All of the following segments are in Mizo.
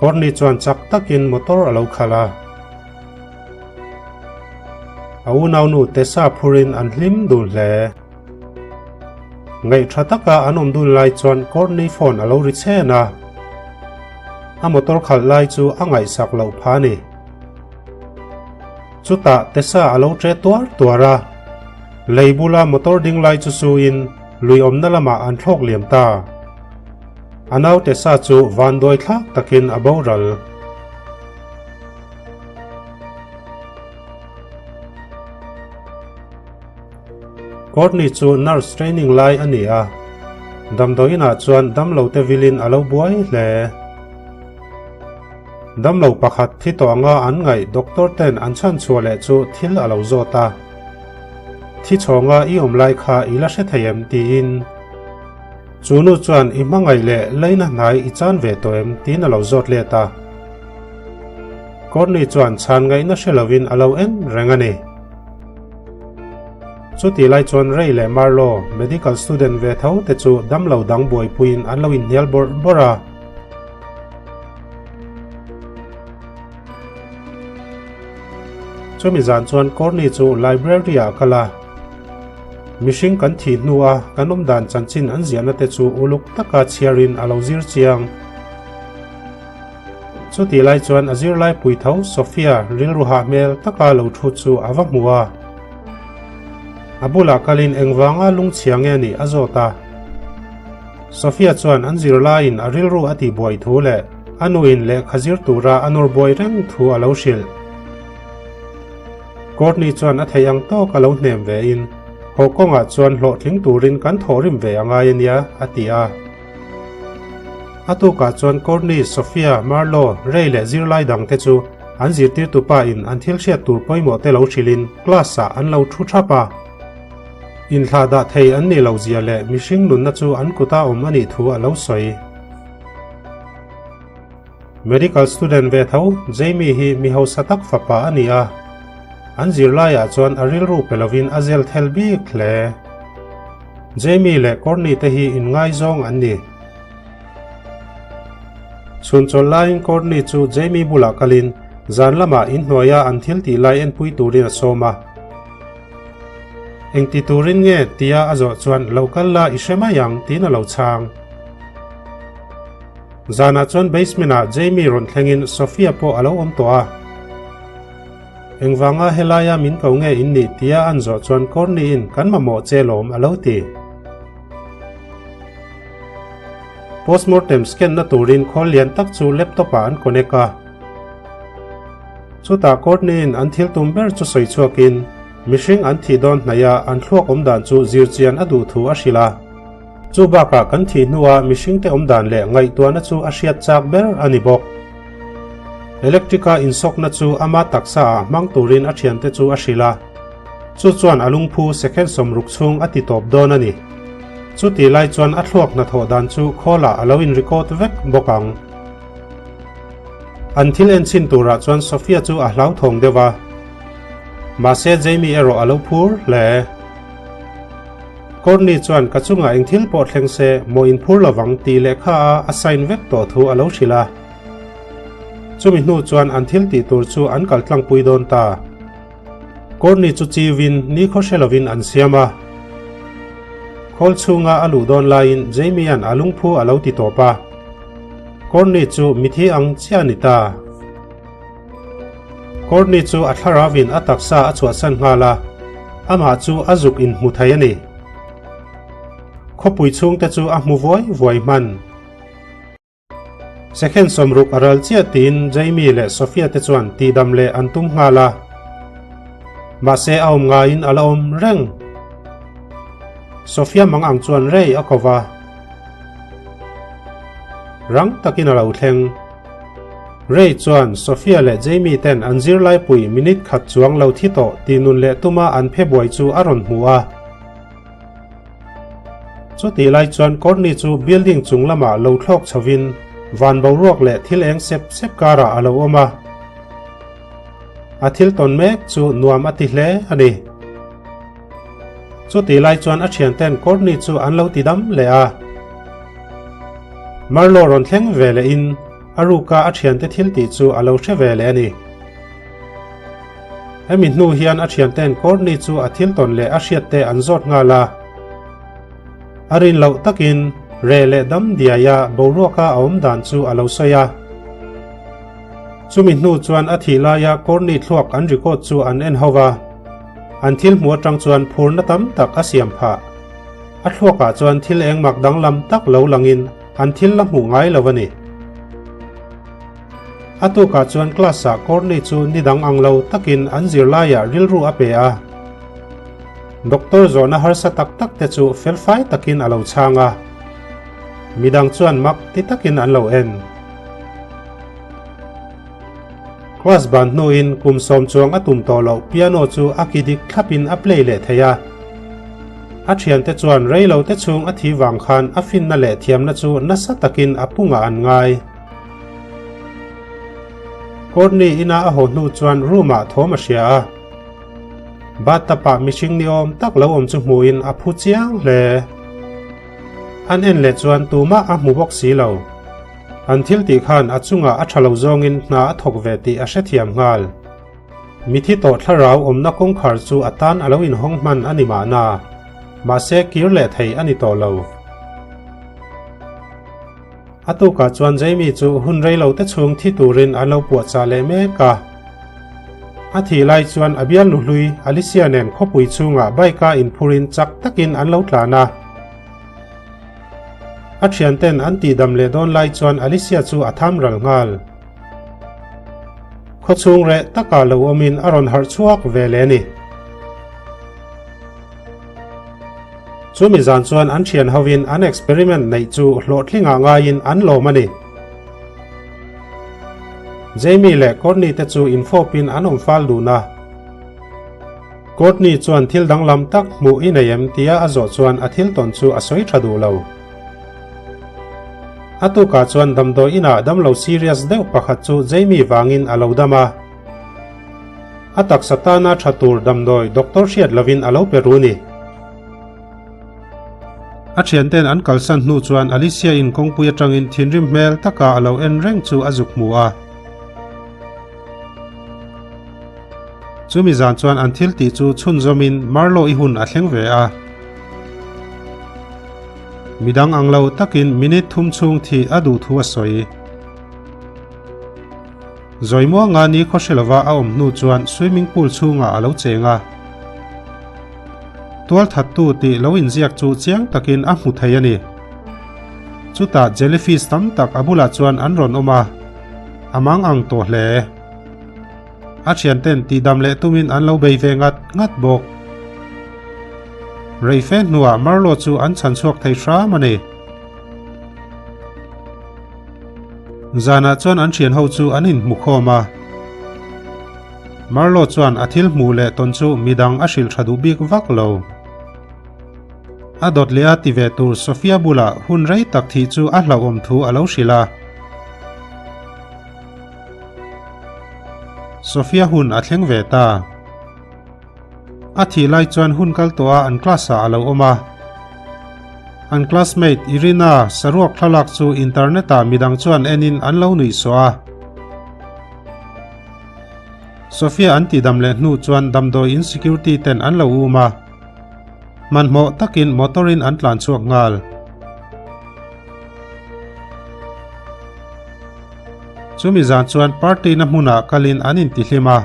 Courtney chuan chak takin motor a lo khalh a. A unaunu Tessa phurin an hlim dun hle. Ngaih tha taka an awm dun lai chuan Courtney phone a lo ri chhen a. A motor khalh lai chu a ngaihsak loh pha a ni. Chutah Tessa a lo tre tuar tuar a. Lei bula motor ding lai chu suin lui awmna lamah an thlawk liam ta. A nau Tessa chu vanduai thlak takin a boral. Courtney chu nurse training lai a ni a, damdawiinah chuan damlote vilin a lo buai hle. Damlo pakhat thi tawh anga an ngaih doctor ten an chhan chhuah leh chu thil a lo zawt a. Thi chhawnga i awm lai kha i la hre thei em? tiin. Chu nu chuan i hmangaih leh leina hnai i chan ve tawh em? tiin a lo zawt let a. Courtney chuan chhan ngaihna hre lovin a lo en reng a ni. Chutih lai chuan Ray leh Marlo, medical student ve tho te chu damlo dang buaipuiin an lo inhnial bawrh bawrh a. Chumi zan chuan Courtney chu library ah a kal a. Mihring kan thih hnua kan awmdan chanchin an ziahna te chu uluk taka chhiarin a lo zir chiang. Chutih lai chuan a zirlai pui tho Sophia rilru hah hmel taka lo thu chu a va hmu a. A bulah kalin engvanga lungchhia nge nih a zawt a. Sophia chuan an zirlaiin a rilru a tihbuai thu leh a nuin lehkha zir tura a nawr buai reng thu a lo hrilh. Courtney chuan a theih ang tawk a lo hnem vein, Haw kawngah chuan hlawhtling turin kan thawhrim ve a ngai a nia, a ti a. A tukah chuan Courtney, Sophia, Marlo, Ray leh zirlai dangte chu an zirtirtu pa in an thil hriat tur pawimawh te lo hrilhin class ah an lo thu thap a. Inthlah dah thei an nih loh zia leh mihring nunna chu an kuta awm a nih thu a lo sawi. Medical student ve tho Jamie hi mi hausa tak fapa a ni a. An zirlaiah chuan a rilru pe lovin a zel thel bik hle. Jamie leh Courtney te hi inngaizawng an ni. Chhun chawlh laiin Courtney chu Jamie bulah kalin zan lamah inhnuaia an thil tih lai enpui turin a sawm a. Engti turin nge tia a zawh chuan lo kal la i hre mai ang tiin a lo chhang. Zanah chuan basement-ah Jamie rawn thlengin Sophia pawh a lo awm tawh a. Engvanga helaia min ko nge in nih tia an zawh chuan Courtney-in kan mamawh che lawm a lo ti. Postmortem scan na turin khawl lian tak chu laptop-ah an connect a. Chutah Courtney-in an thil tum ber chu sawi chhuakin mihring an thih dawn hnaih a an thluak awm dan chu zirchian a duh thu a hrilh a. Chu bakah kan thih hnua mihringte awm dan leh ngaihtuahna chu a hriat chak ber a ni bawk. Electric-a insawkna chu ama taksa ah hmang turin a thiante chu a hrilh a. Chu chuan a lungphu second 60 chhung a ti tawp dawn a ni. Chutih lai chuan a thluak hnathawh dan chu khawlah a lo in-record vek bawk ang. An thil en chhin turah chuan Sophia chu a hlauthawng deuh a. Mahse Jamie erawh a lo phur hle. Courtney chuan ka chungah eng thil pawh thleng se maw in phur lovang tih lehkha a a sign vek tawh thu a lo hrilh a. Chumi hnu chuan an thil tih tur chu an kal tlangpui dawn ta. Courtney chu chiuvin nikhaw hre lovin an siam a. Khawl chhunga a luh dawn laiin Jamie-a'n a lungphu a lo ti tawp a. Courtney chu mithi ang chiah a ni ta. Courtney chu a thlaravin a taksa a chhuahsan nghal a, amah chu a zuk inhmu thei a ni. Khawpui chhungte chu a hmu vuai vuai hman. Second 60 a ral chiah tiin Jamie leh Sophia te chuan tihdam leh an tum nghal a. Mahse a awm ngaiin a la awm reng. Sophia mang ang chuan rei a ko va. Rang takin a lo thleng. Ray chuan Sophia leh Jamie ten an zirlaipui minute khat chuang lo thi tawh tih nun leh tuma an phe buai chu a rawn hmu a. Chutih lai chuan Courtney chu building chung lamah lo thlawk chhovin van boruak leh thil eng sep sep karah a lo awm a. A thil tawn mek chu nuam a ti hle a ni. Chutih lai chuan a thianten Courtney chu an lo ti dam leh a. Marlo rawn thleng ve lehin. A ruka a thiante thil tih chu a lo hre ve leh a ni. Hemi hnu hian a thiante'n Courtney chu a thil tawn leh a hriatte an zawt nghal a. A rin loh takin reh leh dam diaia boruaka a awm dan chu a lo sawi a. Chumi hnu chuan a thih laia Courtney thluak an record chu an en ho va. An thil hmuh atang chuan phurna tam tak a siam phah. A thluakah chuan thil engmak danglam tak lo langin an thil la hmuh ngai lo a ni. A tukah chuan class-ah Courtney chu ni dang ang lo takin an zirlaiah rilru a pe a. Doctor zawhna harsa tak tak te chu felfai takin a lo chhang a. Midang chuan mak ti takin an lo en. Class ban hnuin kum sawm chuang a tum tawh loh piano chu a ki dik thlapin a play leh thei a. A thiante chuan reilo te chhung a thi vang khan a finna leh thiamna chu nasa takin a pungah an ngai. Courtney ina a haw hnu chuan room ah thawm a hria a. Bathtub ah mihring ni awm tak lo awm chu hmuhin a phu chiang hle. An en leh chuan tumah a hmu bawk si lo. An thil tih khan a chungah a tha lo zawngin hna a thawk ve tih a hrethiam nghal. Mithi tawh thlarau awmna kawngkhar chu a tan a lo inhawng hman a ni mahna, mahse kir leh thei a ni tawh lo. A tukah chuan Jamie chu hun rei lo te chhung thi turin an lo puahchah leh mek a. A thih lai chuan a bialnu hlui Alicia nen khawpui chhungah bike-a inphurin chak takin an lo tlan a. A thianten an tihdam leh dawn lai chuan Alicia chu a tham ral nghal. Khawchhung reh takah lo awmin a rawn harh chhuak ve leh a ni. Chumi zan chuan an thian hovin an experiment neih chu hlawhtlingah ngaiin an lawm a ni. Jamie leh Courtney te chu infawpin an awm fal dun a. Courtney chuan thil danglam tak hmuh i nei em tia a zawh chuan a thil tawn chu a sawi tha duh lo. A tukah chuan damdawi inah damlo serious deuh pakhat chu Jamie vangin a lo dam a. A taksa tana tha tur damdawi doctor hriat lovin a lo pe ru ni. A thianten an kalsan hnu chuan Alicia in kawngpui atangin thinrim hmel taka a lo en reng chu a zuk hmu a. Chumi zan chuan an thil tih chu chhunzawmin Marlo i hun a thleng ve a. Midang ang lo takin minute thum chhung thih a duh thu a sawi. Zawimuanga ni khaw hre lova a awm hnu chuan swimming pool chhungah a lo cheng a. Tualthattu tih lo inziak chu chiang takin a hmu thei a ni. Chutah jellyfish tam tak a bulah chuan an rawn awm a, a mang ang tawh hle. A thianten tihdam leh tumin an lo bei ve ngat ngat bawk. Reife hnuah Marlo chu an chhan chhuak thei hram a ni. Zanah chuan an thian ho chu an inhmu khawm a. Marlo chuan a thil hmuh leh tawn chu midang a hrilh tha duh bik vak lo. A dawt leh a ti ve tur Sofia bulah hun rei tak thih chu a hlauhawm thu a lo hrilh a. Sofia hun a thleng ve ta. A thih lai chuan hun kal tawh a an class ah a lo awm a. An classmate Irina saruak thlalak chu internet ah midang chuan en in an lo nuih sawh a. Sofia an tihdam leh hnu chuan damdawi in security ten an lo um a. Hmanhmawh takin motor in an tlan chhuak nghal. Chumi zan chuan party na hmunah kalin an intihlim a.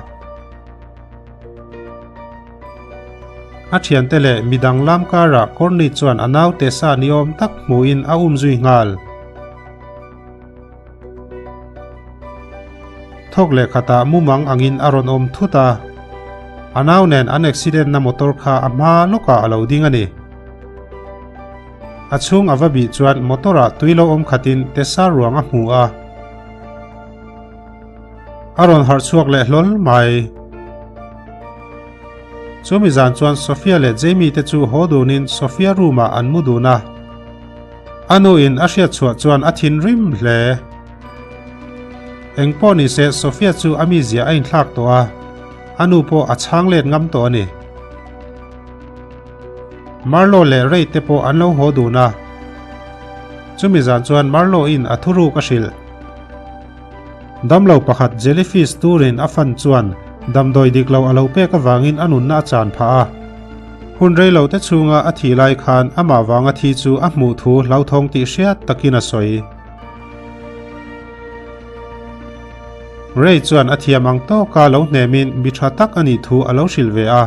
A thiante leh midang lam karah Courtney chuan a naute sa ni awm tak hmuhin a um zui nghal. Thawk leh khatah mumang angin a rawn awm thut a, a nau nen an accident na motor kha a hma lawkah a lo ding a ni. A chhung a va bih chuan motor ah tui lo awm khatin Tessa ruang a hmu a. A rawn harh chhuak leh hlawl mai. Chumi zan chuan Sophia leh Jamie te chu haw dunin Sophia room ah an mu dun a. A nu in a hriat chhuah chuan a thinrim hle. Engpawh ni se Sophia chu a mizia a inthlak tawh a, a nu pawh a chhang let ngam tawh a ni. Marlo leh Ray te pawh an lo haw dun a. Chumi zan chuan Marlo in a thuruk a hrilh. Damlo pakhat jellyfish turin a fan chuan damdawi dik lo a lo pek avangin a nunna a chan phah a. Hun rei lo te chhunga a thih lai khan amah vanga thi chu a hmuh thu hlauthawng tih hriat takin a sawi. Ray chuan a thiam ang tawka lo hnemin mi tha tak a nih thu a lo hrilh ve a.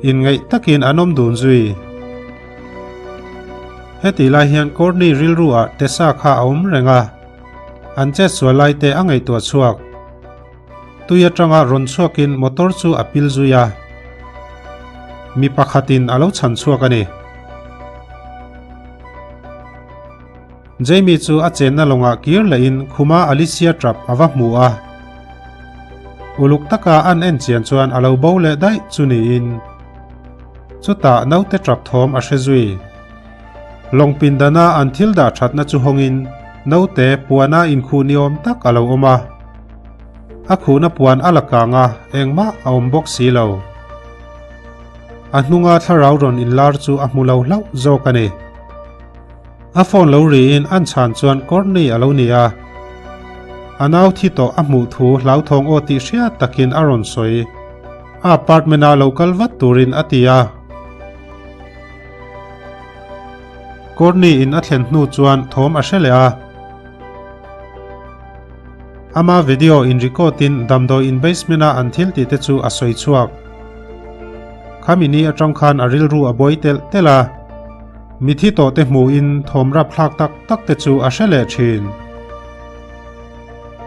Inngeih takin an awm dun zui. Hetih lai hian Courtney rilru ah Tessa kha a awm reng a, an chetsual lai te a ngaihtuah chhuak. Tui atanga rawn chhuakin motor chu a pil zui a, mi pakhatin a lo chhan chhuak a ni. Jamie chu a chenna lawngah kir lehin khuma Alicia tap a va hmu a. Uluk taka an en chian chuan a lo bo leh daih chu niin. Chutah naute tap thawm a hre zui. Lawng pindana an thil dah thatna chu hawngin naute puana inkhuh ni awm tak a lo awm a. A khuhna puan a la kang a, engmah a awm bawk si lo. A hnunga thlarau rawn inlar chu a hmu lo hlauh zawk a ni. A phone lo riin an chhan chuan Courtney a lo ni a. A nau thi tawh a hmuh thu hlauthawng aw tih hriat takin a rawn sawi. A apartment ah lo kal vat turin a ti a. Courtney in a thlen hnu chuan thawm a hre leh a. Ama video in record in damdawi in basement a an thil tih te chu a sawi chhuak. Khami ni atang khan a rilru a buai telh telh a. Mithi tawh te hmuhin thawm rapthlak tak tak te chu a hre leh thin.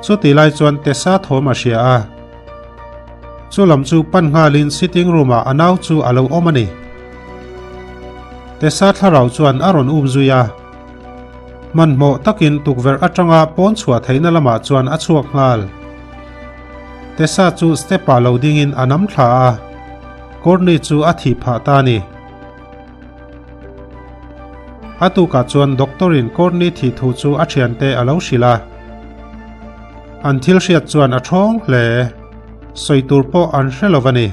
Chutih lai chuan Tessa thawm a hria a. Chu lam chu pan nghalin sitting room ah a nau chu a lo awm a ni. Tessa thlarau chuan a rawn um zui a. Hmanhmawh takin tukverh atanga pawn chhuah theihna lamah chuan a chhuak nghal. Tessa chu step ah lo dingin a nam thla a. Courtney chu a thih phah ta a ni. A tukah chuan doctor in Courtney thih thu chu a thiante a lo hrilh a. An thil hriat chuan a thawng hle. Sawi tur pawh an hre lo a ni.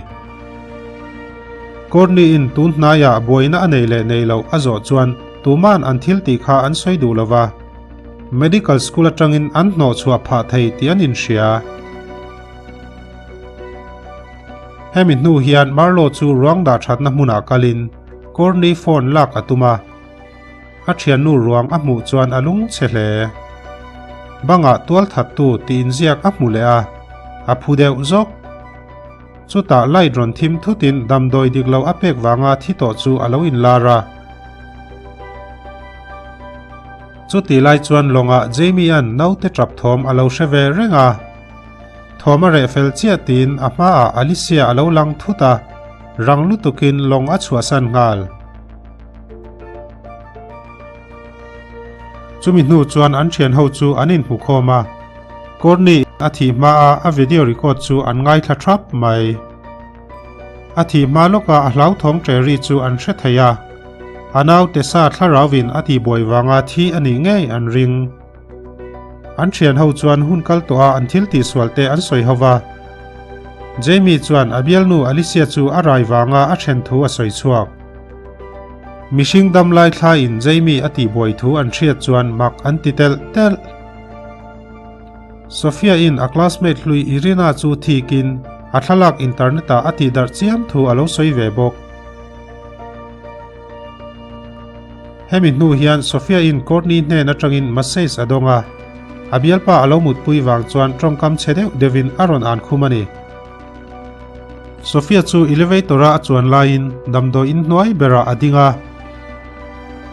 Courtney in tun hnaiah buaina a nei leh nei loh a zawh chuan tuman an thil tih kha an sawi duh lo va. Medical school atangin an hnawh chhuah phah thei tih an inhria. Hemi hnu hian Marlo chu ruang dah thatna hmunah kalin Courtney phone lak a tum a. A thiannu ruang a hmuh chuan a lung chhe hle. Bangah tual thattu tih inziak a hmu leh a, a phu deuh zawk. Chutah light rawn thim thutin damdawi dik lo a pek vanga thi tawh chu a lo inlar a. Chutih lai chuan lawngah Jamie-a'n naute tap thawm a lo hre ve reng a. Thawm a reh fel chiah tiin a hmaah Alicia a lo lang thut a, rang lutukin lawng a chhuahsan nghal. Chumi hnu chuan an thian ho chu an inhmu khawm a, Courtney a thih hmaa a video record chu an ngaithla thap mai. A thih hma lawka a hlauthawng ṭe ri chu an hre thei a, a nau Tessa thlarauin a tihbuai vanga thi a nih ngei an ring. An thian ho chuan hun kal tawh a an thil tihsual te an sawi ho va. Jamie chuan a bialnu Alicia chu a rai vanga a then thu a sawi chhuak. Mihring dam lai thla in Jamie a tihbuai thu an hriat chuan mak an ti telh telh. Sophia in a classmate hlui Irina chu thik in a thlalak internet ah a tihdarh chiam thu a lo sawi ve bawk. Hemi hnu hian Sophia-in Courtney hnen atangin message a dawng a, a bialpa a lo mutpui vang chuan tawngkam chhe deuh deuhin a rawn an khum a ni. Sophia chu elevator-a a chuan laiin damdawi in hnuai berah a ding a.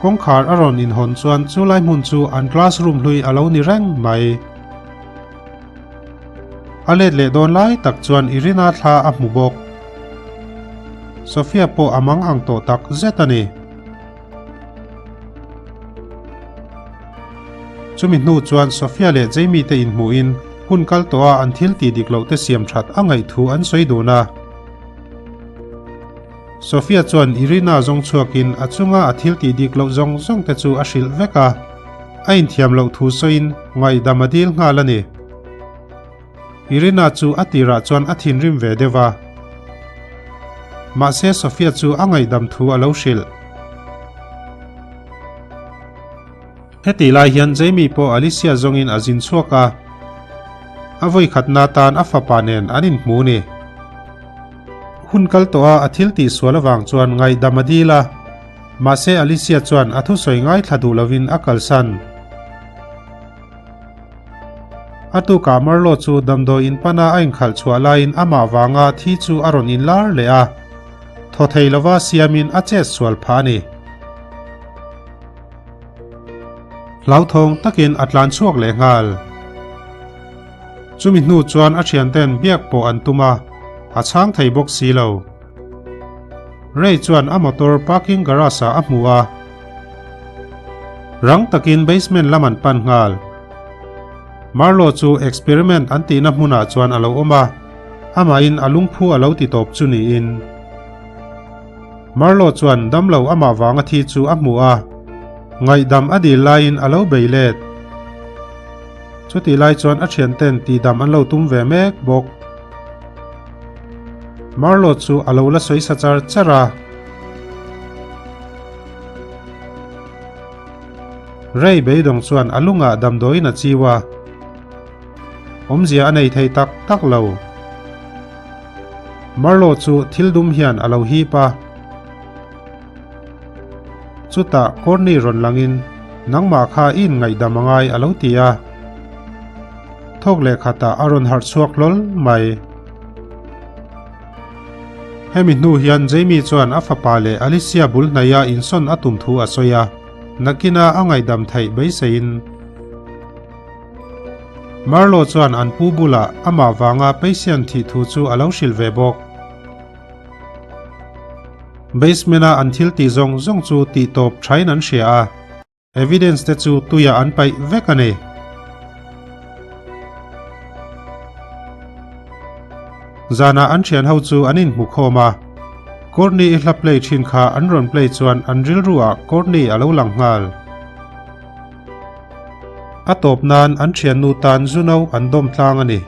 Kawngkhar a rawn inhawn chuan chulai hmun chu an classroom hlui a lo ni reng mai. A let leh dawn lai tak chuan Irina thla a hmu bawk. Sophia pawh a mang ang tawh tak zet a ni. Chumi hnu chuan Sophia leh Jamie te inhmuhin hun kal tawha an thil tih dik loh te siam that a ngaih thu an sawi dun a. Sophia chuan Irina zawng chhuakin a chunga a thil tih dik loh zawng zawng te chu a hrilh vek a. A inthiam loh thu sawiin ngaihdam a dil nghal a ni. Irina chu a tirah chuan a thinrim ve deuh a. Mahse Sophia chu a ngaihdam thu a lo hrilh. Hetih lai hian Jamie pawh Alicia zawngin a zin chhuak a. A vawikhatna atan a fapa nen an inhmu ni. Hun kal tawh a a thil tih sual avang chuan ngaihdam a dil a, mahse Alicia chuan a thusawi ngaithla duh lovin a kalsan. A tukah Marlo chu damdawi in pana a inkhalh chhuah laiin amah vanga thi chu a rawn inlar leh a, thaw thei lova siamin a chet sual phah a ni. Hlauthawng takin a tlan chhuak leh nghal. Chumi hnu chuan a thianten biak pawh an tum a, a chhang thei bawk si lo. Ray chuan a motor parking garage ah a hmu a. Rang takin basement lam an pan nghal. Marlo chu experiment an tihna hmunah chuan a lo awm a, amahin a lungphu a lo ti tawp chu niin. Marlo chuan damlo amah vanga thi chu a hmu a, ngaihdam a dil laiin a lo bei let. Chutih lai chuan a thianten tihdam an lo tum ve mek bawk. Marlo chu a lo la sawi sa char char a. Ray beidawng chuan a lungah damdawiin a chiu a. Awmzia a nei thei tak tak lo. Marlo chu thil dum hian a lo hip a. Chutah Courtney rawn langin, Nangmah kha i inngaihdam a ngai a lo ti a. Thawk leh khatah a rawn harh chhuak hlawl mai. Hemi hnu hian Jamie chuan a fapa leh Alicia bul hnaia insawn a tum thu a sawi a, nakina a ngaihdam theih beiseiin. Marlo chuan an pu bulah amah vanga patient thih thu chu a lo hrilh ve bawk. Basement-a an thil tih zawng zawng chu tih tawp thain an hria a, evidence te chu tuiah an paih vek a ni. Zanah an thian ho chu an inhmu khawm a, Courtney i hla play thin kha an rawn play chuan an rilru ah Courtney a lo lang nghal. A tawp nan an thiannu tan zu no an dawm tlang a ni.